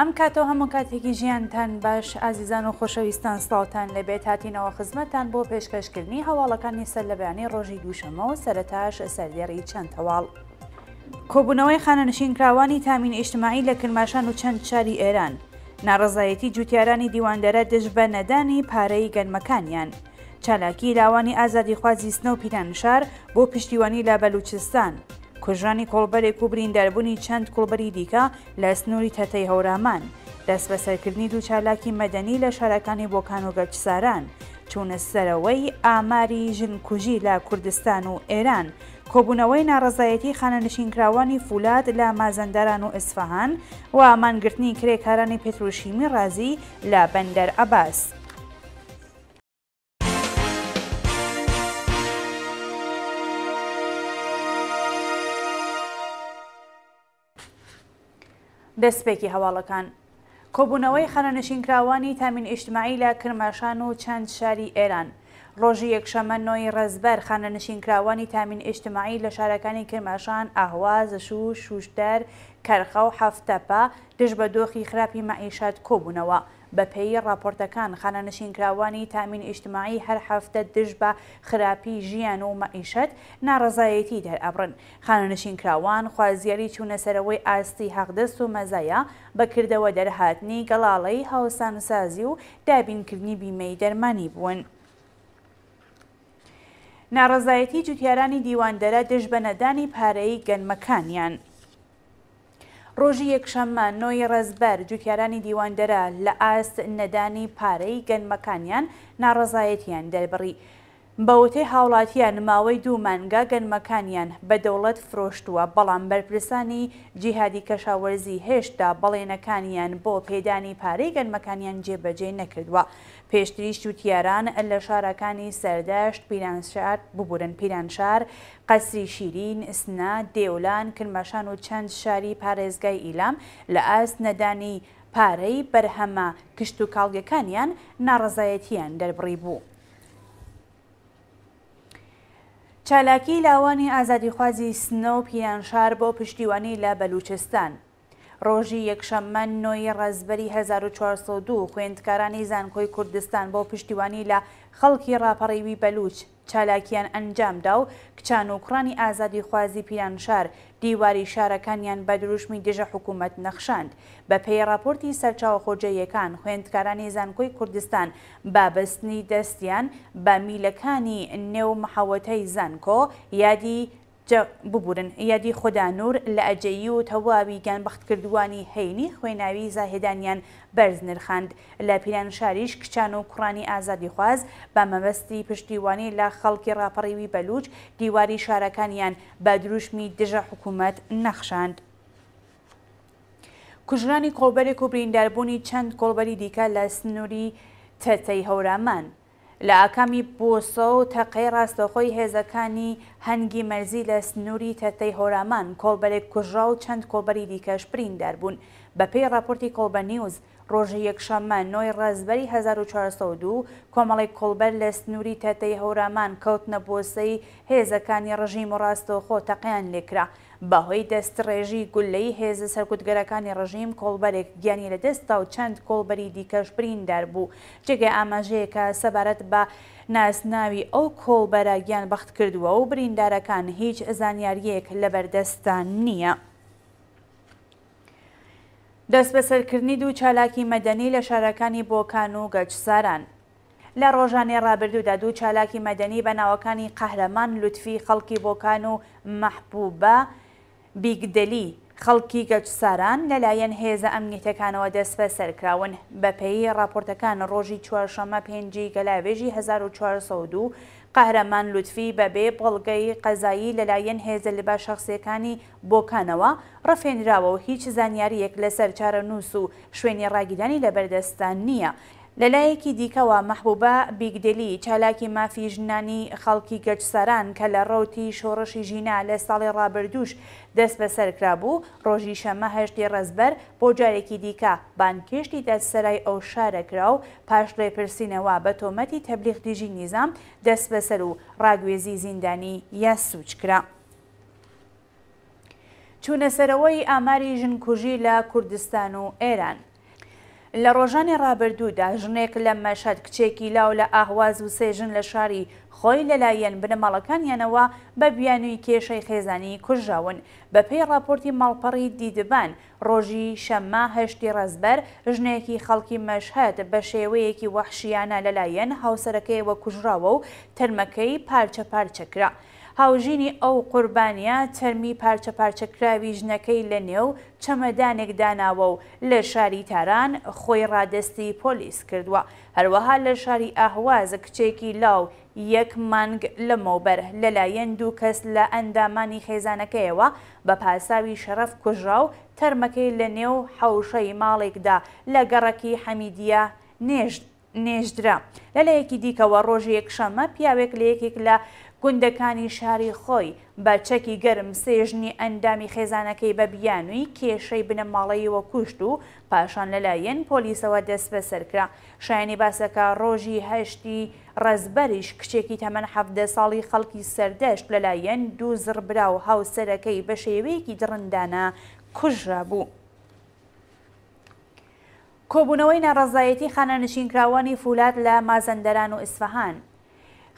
ئەم کاتەو هەموو کاتێکی ژیانتان باش ئازیزان و خۆشەویستان سڵاوتان لێبێت هاتینەوە خزمەتتان بۆ پێشکەشکردنی هەواڵەکانی سەر لە بەیانی ڕۆژی دووشەمە و سەرەتاش سەردێڕی چەند هەواڵ. کۆبوونەوەی خانەنشینکراوانی تامین ئیجتماعی لە کرماشان و چەند شاری ئێران. ناڕەزایەتی جوتیارانی دیواندەرە دژ بە نەدانی پارەی گەنمەکانیان. چالاکی لاوانی ئازادیخوازی سنە و پیرانشار بۆ پشتیوانی لە بەلوچستان. کوژرانی کۆڵبەرێک و برینداربوونی چەند کۆڵبەری دیکە لە سنووری تەتەی هەورامان. دەستبەسەرکردنی دوو چالاکی مەدەنی لە شارەکانی بۆکان و گەچساران. چوونە سەرەوەی ئاماری ژنکوژی لە کوردستان و ئێران. کۆبوونەوەی ناڕەزایەتی خانەنشینکراوانی فولاد لە مازەندەران و ئیسفەهان و مانگرتنی کرێکارانی پتروشیمی ڕازی لە بەندەر عەباس. دەستپێکی هەواڵەکان. کۆبوونەوەی خانەنشینکراوانی تامین ئیجتماعی لە کرماشان و چەند شاری ئێران. ڕۆژی یەکشەممە نۆی ڕەزبەر خانەنشینکراوانی تامین ئیجتماعی لە شارەکانی کرماشان، ئەهواز، شوش، شوشتەر، کەرخە و هەفتتەپە دژ بە دۆخی خراپی مەعیشەت کۆبوونەوە. بەپێی ڕاپۆرتەکان خانەنشینکراوانی تامین ئیجتماعی هەر هەفتە دژ بە خراپی ژیان و مەعیشەت ناڕەزایەتی دەرئەبڕن. خانەنشینکراوان خوازیاری چوونەسەرەوەی ئاستی حەقدەست و مەزایا، بە کردەوە دەرهاتنی گەڵاڵەی هاوسانسازی و دابینکردنی بیمەی دەرمانی بوون. ناڕەزایەتی جوتیارانی دیواندەرە دژ بە نەدانی پارەی گەنمەکانیان. ڕۆژی یەکشەممە نۆی ڕەزبەر جوتیارانی دیواندەرە لە ئاست نەدانی پارەی گەنمەکانیان ناڕەزایەتیان دەربڕی. بە وتەی هاوڵاتیان ماوەی دوو مانگە گەنمەکانیان بە دەوڵەت فرۆشتووە، بەڵام بەرپرسانی جیهادی کەشاوەرزی هێشتا بەڵێنەکانیان بۆ پێدانی پارەی گەنمەکانیان جێبەجێ نەکردووە. پێشتریش جوتیاران لە شارەکانی سەردەشت، پیرانشار، ببورن پیرانشار، قەسری شیرین، سنە، دێولان، کرماشان و چەند شاری پارێزگای ئیلام لە ئاست نەدانی پارەی بەرهەمە کشتوکاڵییەکانیان ناڕەزایەتییان دەربڕیبوو. چالاکی لاوانی ئازادیخوازی سنە و پیرانشار بۆ پشتیوانی لە بەلوچستان. ڕۆژی یەکشەممە نۆی ڕەزبەری 1402 خوێندکارانی زانکۆی کوردستان بۆ پشتیوانی لە خەڵکی ڕاپەڕیوی بەلوچ چالاکیان ئەنجامدا و کچان و کوڕانی ئازادیخوازی پیرانشار دیواری شارەکانیان بە دروشمی دژە حکوومەت نەخشاند. بەپێی ڕاپۆرتی سەرچاوە خۆجێیەکان، خوێندکارانی زانکۆی کوردستان بە بەستنی دەستیان بە میلەکانی نێو محەوەتەی زانکۆ، یادی جە ببورن یادی خودانوور لە ئەجەیی و تەواوی گیانبەختکردووانی هەینی خوێناوی زاهێدانیان بەرز نرخاند. لە پیرانشاریش کچان و کوڕانی ئازادیخواز بە مەبەستی پشتیوانی لە خەڵکی ڕاپەڕیوی بەلووچ دیواری شارەکانیان بە دروشمی دژە حکوومەت نەخشاند. کوژرانی کۆڵبەرێک و برینداربوونی چەند کۆڵبەری دیکە لە سنووری تەتەی هەورامان. لە ئاکامی بۆسە و تەقەی ڕاستەوخۆی هێزەکانی هەنگی مەرزی لە سنووری تەتەی هەورامان، کۆڵبەرێک کوژرا و چەند کۆڵبەری دیکەش بریندار بوون. بەپێی ڕاپۆرتی کۆڵبەرنیوز، ڕۆژی یەکشەممە نۆی ڕەزبەری 1402، کۆمەڵێک کۆڵبەر لە سنووری تەتەی هەورامان کەوتنە بۆسەی هێزەکانی ڕژیم و ڕاستەوخۆ تەقەیان لێکرا. بەهۆی دەستڕێژی گوللەی هێزە سەرکوتگەرەکانی ڕژیم کۆڵبەرێک گیانی لەدەستدا و چەند کۆڵبەری دیکەش بریندار بوو. جێگای ئاماژەیە کە سەبارەت بە ناسناوی ئەو کۆڵبەرە گیانبەختکردووە و بریندارەکان هیچ زانیارییەک لەبەردەستدا نییە. دەستبەسەرکردنی دوو چالاکی مەدەنی لە شارەکانی بۆکان و گەچساران. لە ڕۆژانی ڕابردوودا دوو چالاکی مەدەنی بە ناوەکانی قەهرەمان لوتفی خەڵکی بۆکان و مەحبوبە بیگدلی خەڵکی گەچساران لەلایەن هێزە ئەمنیەتیەکانەوە دەستبەسەر کراون. بەپێی ڕاپۆرتەکان ڕۆژی چوارشەممە پێنجی گەلاوێژی 1402 قەهرەمان لوتفی بەبێ بەڵگەی قەزایی لەلایەن هێزە لبا شەخسیەکانی بۆکانەوە ڕفێنراوە و هیچ زانیارییەک لەسەر چارەنووس و شوێنی ڕاگیرانی لەبەردەستدا نییە. لەلایەکی دیکەوە مەحبوبە بیگدلی، چالاکی مافی ژنانی خەڵکی گەچساران کە لە ڕەوتی شۆڕشی ژینا لە ساڵی ڕابردووش دەستبەسەر کرابوو، ڕۆژی شەممە هەشتی ڕەزبەر بۆ جارێکی دیکە بانگهێشتی دادسەرای ئەو شارە کرا و پاش لێپرسینەوە بە تۆمەتی تەبلیغ دژی نیزام دەستبەسەر و ڕاگوێزی زیندانی یاسووج کرا. چوونەسەرەوەی ئاماری ژنکوژی لە کوردستان و ئێران. لە ڕۆژانی ڕابردوودا ژنێک لە مەشهەد، کچێکی لاو لە ئەهواز و سێ ژن لە شاری خۆی لەلایەن بنەماڵەکانیانەوە بە بیانووی کێشەی خێزانی کوژراون. بەپێی ڕاپۆرتی ماڵپەڕی دیدبان، ڕۆژی شەممە هەشتی ڕەزبەر، ژنێکی خەڵکی مەشهەد بە شێوەیەکی وەحشیانە لەلایەن هاوسەرەکەیەوە کوژراوە و تەرمەکەی پارچە پارچە کرا. هاوژینی ئەو قوربانییە تەرمی پارچە پارچەکراوی ژنەکەی لە نێو چەمەدانێک داناوە و لە شاری تاران خۆی ڕادەستی پۆلیس کردووە. هەروەها لە شاری ئەهواز کچێکی لاو یەک مانگ لەمەوبەر لەلایەن دوو کەس لە ئەندامانی خێزانەکەیەوە بە پاساوی شەرەف کوژرا و تەرمەکەی لە نێو حەوشەی ماڵێکدا لە گەڕەکی حەمیدیە نێژدرا. لەلایەکی دیکەوە ڕۆژی یەکشەممە پیاوێک لە یەکێک لە گوندەکانی شاری خۆی بە چەکی گەرم سێ ژنی ئەندامی خێزانەکەی بە بیانووی کێشەی بنەماڵەییەوە کوشت و پاشان لەلایەن پۆلیسەوە دەستبەسەر کرا. شایەنی باسە کە ڕۆژی هەشتی ڕەزبەریش کچێکی تەمەن 17 ساڵی خەڵکی سەردەشت لەلایەن دوو زڕبرا و هاوسەرەکەی بە شێوەیەکی دڕندانە کوژرابوو. کۆبوونەوەی ناڕەزایەتی خانەنشینکراوانی فولاد لە مازەندەران و ئیسفەهان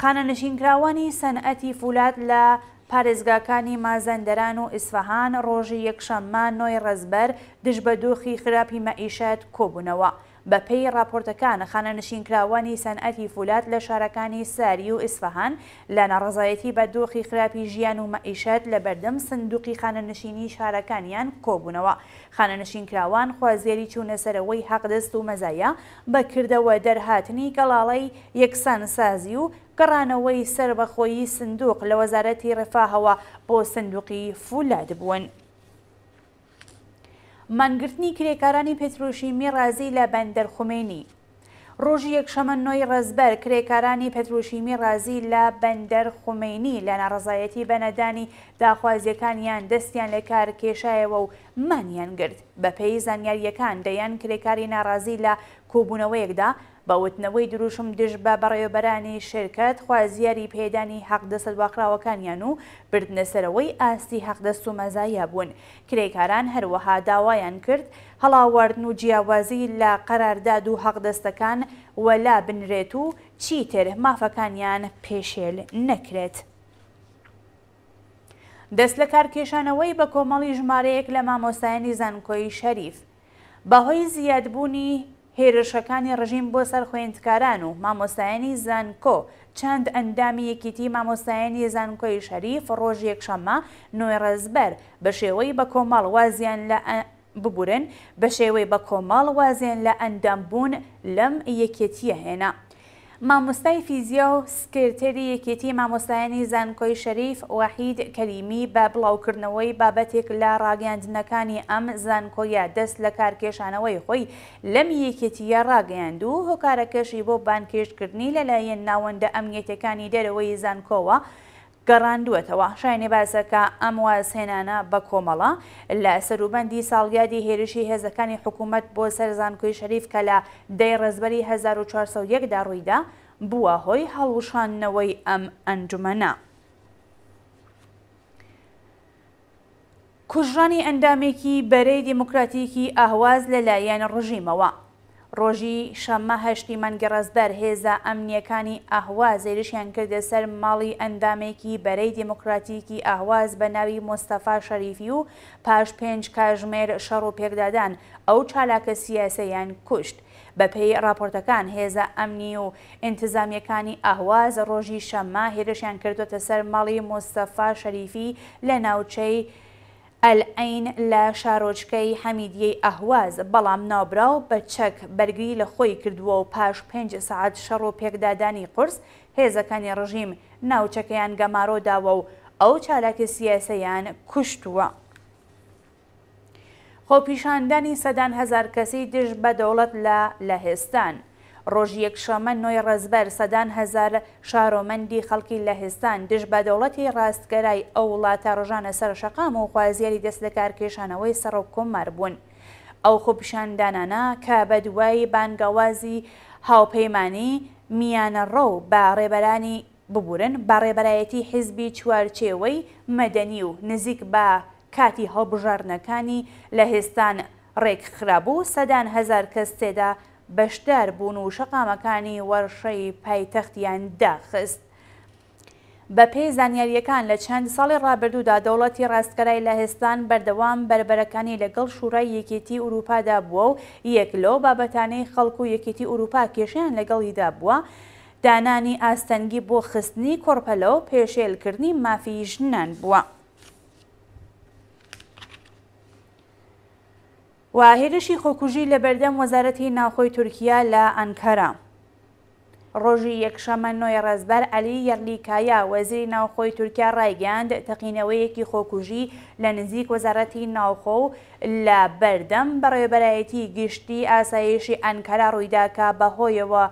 خانەنشینکراوانی سەنعەتی فولاد لە پارێزگاکانی مازەندەران و ئیسفەهان ڕۆژی یەکشەممە نۆی ڕەزبەر دژ بە دۆخی خراپی مەعیشەت کۆبوونەوە. بەپێی ڕاپۆرتەکان، خانەنشینکراوانی سەنعەتی فولاد لە شارەکانی ساری و ئیسفەهان لە ناڕەزایەتی بە دۆخی خراپی ژیان و مەعیشەت لە بەردەم سندوقی خانەنشینی شارەکانیان کۆبوونەوە. خانەنشینکراوان خوازیاری چوونەسەرەوەی حەقدەست و مەزایا بە کردەوە دەرهاتنی گەڵاڵەی یەکسانسازی و گەڕانەوەی سەربەخۆیی سندوق لە وەزارەتی ڕفاهەوە بۆ سندوقی فولاد بوون. مانگرتنی کرێکارانی پتروشیمی ڕازی لە بەندەر خومەینی ڕۆژی یەکشەمە نۆی ڕەزبەر کرێکارانی پتروشیمی ڕازی لە بەندەر خومەینی لە ناڕەزایەتی بە نەدانی داخوازیەکانیان دەستیان لە کار کێشایەوە و مانیان گرت. بەپێی زانیارییەکان دەیان کرێکاری ناڕازی لە کۆبوونەوەیەکدا بە وتنەوەی دروشم دژ بە بەڕێوەبەرانی شرکەت خوازیاری پێدانی حەقدەستە دواخراوەکانیان و بردنەسەرەوەی ئاستی حەقدەست و مەزایا بوون. کرێکاران هەروەها داوایان کرد هەڵاواردن و جیاوازی لە قەرارداد و حەقدەستەکان وەلا بنرێت و چیتر مافەکانیان پێشێل نەکرێت. دەستلەکارکێشانەوەی بەکۆمەڵی ژمارەیەک لە مامۆستایانی زانکۆی شەریف بەهۆی زیادبوونی هێرشەکانی ڕژیم بۆ سەر خوێندکاران و مامۆستایانی زانکۆ، چەند ئەندامی یەکیتی مامۆستایانی زانکۆی شەریف ڕۆژی یەکشەممە نۆی ڕەزبەر بە شێوەی بەکۆمەڵ وازیان لە ببورن بە شێوەی بەکۆمەڵ وازیان لە ئەندام بوون لەم یەکێتییە هێنا. مامۆستای فیزیا و سکرتێری یەکێتی مامۆستایانی زانکۆی شەریف وەحید کەریمی بە بڵاوکردنەوەی بابەتێک لە ڕاگەیاندنەکانی ئەم زانکۆیە دەست لە کارکێشانەوەی خۆی لەم یەکێتییە ڕاگەیاند و هۆکارەکەشی بۆ بانگهێشتکردنی لەلایەن ناوەندە ئەمنیەتیەکانی دەرەوەی زانکۆوە گەڕاندووەتەوە. شایانی باسە کە ئەم وازهێنانە بەکۆمەڵە لە سەروبەندی ساڵیادی هێرشی هێزەکانی حکوومەت بۆ سەر زانکۆی شەریف کە لە دەی ڕەزبەری 1401 دا ڕوویدا، بووە هۆی هەڵوشاندنەوەی ئەم ئەنجومەنە. کوژرانی ئەندامێکی بەرەی دێموکراتیکی ئەهواز لە لایەن ڕژیمەوە. ڕۆژی شەممە هەشتی مانگی ڕەزبەر هێزە ئەمنییەکانی ئەهواز هێرشیان کردە سەر ماڵی ئەندامێکی بەرەی دێموکراتیکی ئەهواز بە ناوی مستەفا شەریفی و پاش پێنج کاژمێر شەڕ و پێکدادان ئەو چالاکە سیاسیەیان کوشت. بەپێی ڕاپۆرتەکان هێزە ئەمنی و ئینتزامییەکانی ئەهواز ڕۆژی شەممە هێرشیان کردووەتە سەر ماڵی مستەفا شەریفی لە ناوچەی ئەلعەین لە شارۆچکەی حەمیدیەی ئەهواز، بەڵام ناوبراو بە چەک بەرگری لە خۆی کردووە و پاش پێنج سەعات شەڕ و پێکدادانی قورس هێزەکانی ڕژیم ناوچەکەیان گەمارۆ داوە و ئەو چالاکە سیاسەیان کوشتووە. خۆپیشاندانی سەدان هەزار کەسی دژ بە دەوڵەت لە لەهستان. ڕۆژی یەکشەممە نۆی ڕەزبەر سەدان هەزار شارۆمەندی خەڵکی لەهستان دژ بە دەوڵەتی ڕاستگەرای ئەو وڵاتە ڕژانە سەر شەقام و خوازیاری دەستلەکارکێشانەوەی سەڕۆک کۆمار بوون. ئەو خۆپیشاندانانە کە بە دوای بانگەوازی هاوپەیمانی میانەڕەو بە ڕێبەرانی ببورن، بە ڕێبەرایەتی حیزبی چوارچێوەی مەدەنی و نزیک بە کاتی هەڵبژاردنەکانی لەهستان ڕێکخرابوو، سەدان هەزار کەس تێدا بەشدار بوون و شەقامەکانی وەرشەی پایتەختیان داخست. بەپێی زانیارییەکان لە چەند ساڵی ڕابردوودا دەوڵەتی ڕاستگەرای لەهستان بەردەوام بەربەرەکانی لەگەڵ شورای یەکێتی ئورووپادا بووە و یەک لەو بابەتانەی خەڵک و یەکێتی ئورووپا کێشەیان لەگەڵیدا بووە دانانی ئاستەنگی بۆ خستنی کۆرپەلە و پێشێلکردنی مافی ژنان بووە. و هێرشی خۆکوژی لەبەردەم وەزارەتی ناوخۆی تورکیا لە ئەنکەرە. ڕۆژی یەکشەممە نۆی ڕەزبەر عەلی یەرلیکایا وەزیری ناوخۆی تورکیا ڕایگەیاند تەقینەوەیەکی خۆکوژی لە نزیک وەزارەتی ناوخۆ و لە بەردەم بەڕێوەبەرایەتی گشتی ئاسایشی ئەنکەرە ڕوویدا کە بەهۆیەوە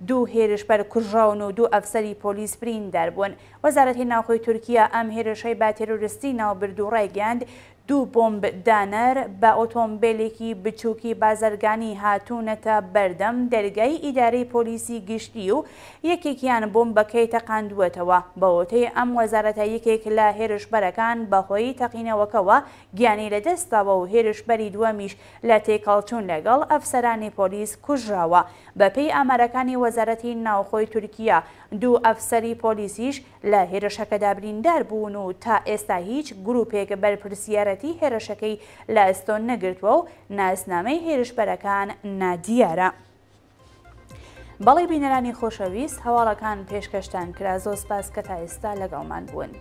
دوو هێرشبەر کوژراون و دوو ئەفسەری پۆلیس بریندار بوون. وەزارەتی ناوخۆی تورکیا ئەم هێرشەی بە تێرۆرستی ناوبرد و ڕایگەیاند دوو بۆمب دانەر بە ئۆتۆمبێلێکی بچووکی بازرگانی هاتوونەتە بەردەم دەرگای ئیدارەی پۆلیسی گشتی و یەکێکیان بۆمبەکەی تەقاندووەتەوە. بەوتەی ئەم وەزارەتە یەکێک لە هێرشبەرەکان بەهۆی تەقینەوەکەوە گیانی لەدەستداوە و هێرشبەری دووەمیش لە تێکهەڵچوون لەگەڵ ئەفسەرانی پۆلیس کوژراوە. بەپێی ئامارەکانی وەزارەتی ناوخۆی تورکیا دوو ئەفسەری پۆلیسیش لە هێرشەکەدا بریندار بوون و تا ئێستا هیچ گروپێک بەرپرسیارەتی هێرشەکەی لە ئەستۆ نەگرتووە و ناسنامەی هێرشبەرەکان نادیارە. بەڵی بینەرانی خۆشەویست هەواڵەکان پێشکەشتان کرا زۆر سپاس کە تا ئێستا لەگەڵمان بوون.